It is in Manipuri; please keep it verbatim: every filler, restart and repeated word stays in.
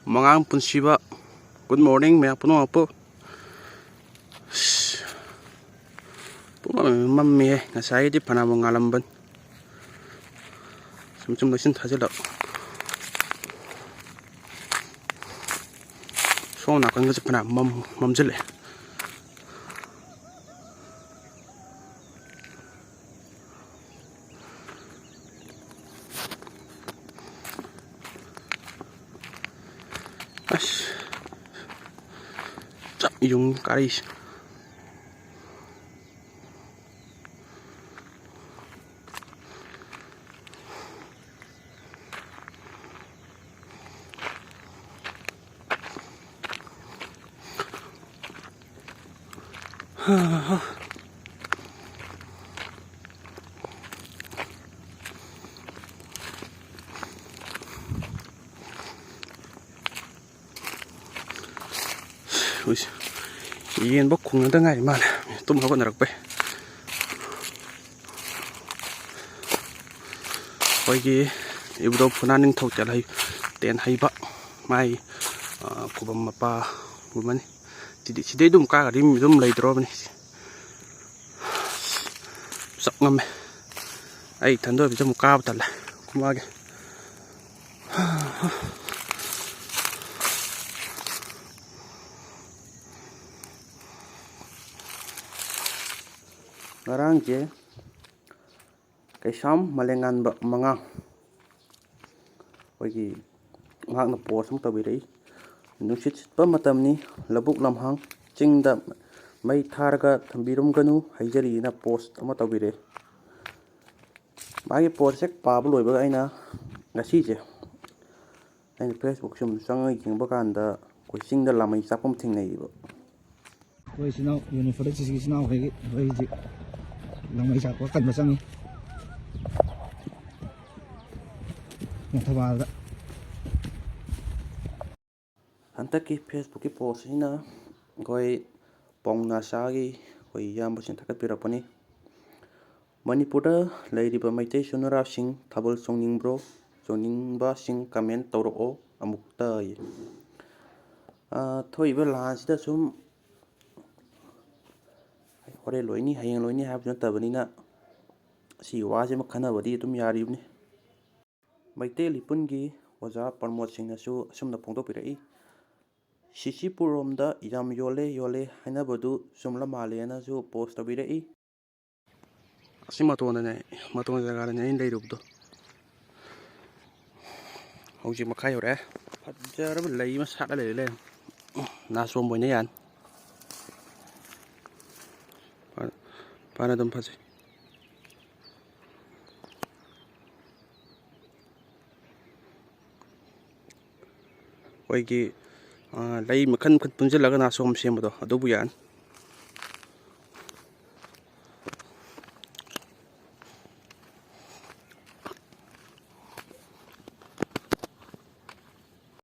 ꯃꯉꯥꯡ ꯄꯨꯟꯁꯤꯕ, good morning ꯃꯌꯥꯝ ꯄꯨꯝꯅꯃꯛꯄꯨ꯫ ꯑꯁ, ꯄꯨꯝꯃꯝ ꯃꯝꯃꯤꯍꯦ, ꯉꯁꯥꯏꯒꯤꯗꯤ ꯐꯅꯌꯥꯝ ꯉꯥꯜꯂꯝꯕꯅꯤ꯫ ꯁꯨꯝ ꯁꯨꯝ ꯂꯩꯆꯤꯟ ꯊꯥꯖꯤꯜꯂꯛ꯫ ꯁꯣꯝ ꯅꯥꯀꯟꯒꯁꯦ ꯐꯅꯌꯥꯝ ꯃꯝ-, ꯃꯝꯁꯤꯜꯂꯛꯑꯦ꯫ ꯑꯁ, ꯆꯞ ꯌꯨꯡ ꯀꯥꯔꯛꯏꯁꯦ꯫ ꯍꯨꯏꯁꯦ꯫ ꯌꯦꯟꯕ ꯈꯣꯡꯅꯗ ꯉꯥꯏꯔꯤ ꯃꯥꯜꯂꯦ, ꯇꯨꯝ ꯍꯧꯒꯠꯅꯔꯛꯄꯩ꯫ ꯑꯩꯈꯣꯏꯒꯤ ꯏꯕꯨꯙꯧ ꯐꯨꯅꯥ ꯅꯤꯡꯊꯧ ꯇꯦꯜꯍꯩ-, ꯇꯦꯟꯍꯩꯕ ꯃꯥꯏ, ꯑ, ꯈꯨꯕꯝ ꯃꯄꯥꯒꯨꯝꯕꯅꯤ꯫ ꯁꯤꯗꯤ, ꯁꯤꯗꯩ ꯑꯗꯨꯝ ꯀꯥꯒꯗꯤ ꯃꯤ ꯑꯗꯨꯝ ꯂꯩꯗ꯭ꯔꯣꯕꯅꯤ꯫ ꯆꯞ ꯉꯝꯃꯦ꯫ ꯑꯩ ꯏꯊꯟꯗ ꯑꯣꯏꯕꯁꯦ ꯑꯃꯨꯛ ꯀꯥꯕ ꯇꯜꯂꯦ꯫ ꯀꯨꯝꯃꯛꯑꯒꯦ꯫ ꯉꯔꯥꯡꯁꯦ ꯀꯩꯁꯥꯝ ꯃꯂꯦꯉꯥꯟꯕ ꯃꯉꯥꯡ ꯑꯩꯈꯣꯏꯒꯤ ꯃꯍꯥꯛꯅ post ꯑꯃ ꯇꯧꯕꯤꯔꯛꯏ꯫ "ꯅꯨꯡꯁꯤꯠ ꯁꯤꯠꯄ ꯃꯇꯝꯅꯤ, ꯂꯧꯕꯨꯛ ꯂꯝꯍꯥꯡ ꯆꯤꯡꯗ ꯃꯩ ꯊꯥꯔꯒ ꯊꯝꯕꯤꯔꯝꯒꯅꯨ" ꯍꯥꯏꯖꯔꯤꯅ post ꯑꯃ ꯇꯧꯕꯤꯔꯛꯏ꯫ ꯃꯥꯒꯤ post ꯍꯦꯛ ꯄꯥꯕ ꯂꯣꯏꯕꯒ ꯑꯩꯅ ꯉꯁꯤꯁꯦ ꯑꯩꯅ Facebook ꯁꯨꯝ ꯆꯪꯉꯒ ꯌꯦꯡꯕ ꯀꯥꯟꯗ ꯑꯩꯈꯣꯏ ꯆꯤꯡꯗ ꯂꯥꯃꯩ ꯆꯥꯛꯄ ꯑꯃ ꯊꯦꯡꯅꯩꯌꯦꯕ꯫ ꯑꯩꯈꯣꯏ ꯏꯆꯤꯟ ꯏꯅꯥꯎ ꯌꯨꯅꯤꯠ ꯐꯣꯔꯇꯤ ꯁꯤꯛꯁꯀꯤ ꯏꯆꯤꯟ ꯏꯅꯥꯎꯈꯩꯒꯤ ꯑꯩꯈꯣꯏ ꯍꯧꯖꯤꯛ ꯂꯥꯃꯩ ꯆꯥꯛꯄ ꯀꯟꯕ ꯆꯪꯉꯤ꯫ ꯃꯣꯊꯕꯥꯜꯗ꯫ ꯍꯟꯗꯛꯀꯤ Facebook ꯀꯤ post ꯑꯁꯤꯅ ꯑꯩꯈꯣꯏ ꯄꯥꯎꯅꯥ ꯆꯥꯒꯤ ꯑꯩꯈꯣꯏ ꯏꯌꯥꯝꯕꯁꯤꯡ ꯊꯥꯒꯠꯄꯤꯔꯛꯄꯅꯤ꯫ ꯃꯅꯤꯄꯨꯔꯗ ꯂꯩꯔꯤꯕ ꯃꯩꯇꯩ ꯏꯆꯤꯟ ꯏꯅꯥꯎꯁꯤꯡ ꯊꯥꯕꯜ ꯆꯣꯡꯅꯤꯡꯕ꯭ꯔꯣ? ꯆꯣꯡꯅꯤꯡꯕꯁꯤꯡ comment ꯇꯧꯔꯛꯑꯣ ꯑꯃꯨꯛꯇ꯫ ꯑꯥ, ꯊꯣꯛꯏꯕ ꯂꯥꯟꯁꯤꯗ ꯁꯨꯝ ꯍꯣꯔꯦꯟ ꯂꯣꯏꯅꯤ, ꯍꯌꯦꯡ ꯂꯣꯏꯅꯤ ꯍꯥꯏꯕꯁꯨ ꯅꯠꯇꯕꯅꯤꯅ, ꯁꯤꯒꯤ ꯋꯥꯁꯤꯃ ꯈꯟꯅꯕꯗꯤ ꯑꯗꯨꯝ ꯌꯥꯔꯤꯕꯅꯤ꯫ ꯃꯩꯇꯩ ꯂꯤꯄꯨꯟꯒꯤ ꯑꯣꯖꯥ ꯄ꯭ꯔꯃꯣꯗ ꯁꯤꯡꯅꯁꯨ ꯑꯁꯨꯝꯅ ꯐꯣꯡꯗꯣꯛꯄꯤꯔꯛꯏ, "ꯁꯤꯁꯤꯄꯨꯔꯔꯣꯝꯗ ꯌꯥꯝ ꯌꯣꯜꯂꯦ, ꯌꯣꯜꯂꯦ ꯍꯥꯏꯅꯕꯗꯨ ꯆꯨꯝꯂ ꯃꯥꯜꯂꯦꯅꯁꯨ post ꯇꯧꯕꯤꯔꯛꯏ"꯫ ꯑꯁꯤ ꯃꯇꯣꯟꯗꯅꯦ, ꯃꯇꯣꯟ ꯖꯒꯥꯗꯅꯦ ꯑꯩꯅ ꯂꯩꯔꯨꯕꯗꯣ꯫ ꯍꯧꯖꯤꯛ ꯃꯈꯥ ꯌꯧꯔꯛꯑꯦ꯫ ꯐꯖꯔꯕ ꯂꯩ ꯑꯃ ꯁꯥꯠꯂ ꯂꯩꯔꯦ, ꯂꯩ꯫ ꯅꯥꯆꯣꯝ ꯑꯣꯏꯅ ꯌꯥꯅꯤ꯫ ꯐ-, ꯐꯅ ꯑꯗꯨꯝ ꯐꯖꯩ꯫ ꯑꯩꯈꯣꯏꯒꯤ, ꯑ, ꯂꯩ ꯃꯈꯜ ꯃꯈꯜ ꯄꯨꯟꯁꯤꯜꯂꯒ ꯅꯥꯆꯣꯝ ꯁꯦꯝꯕꯗꯣ, ꯑꯗꯨꯕꯨ ꯌꯥꯅꯤ꯫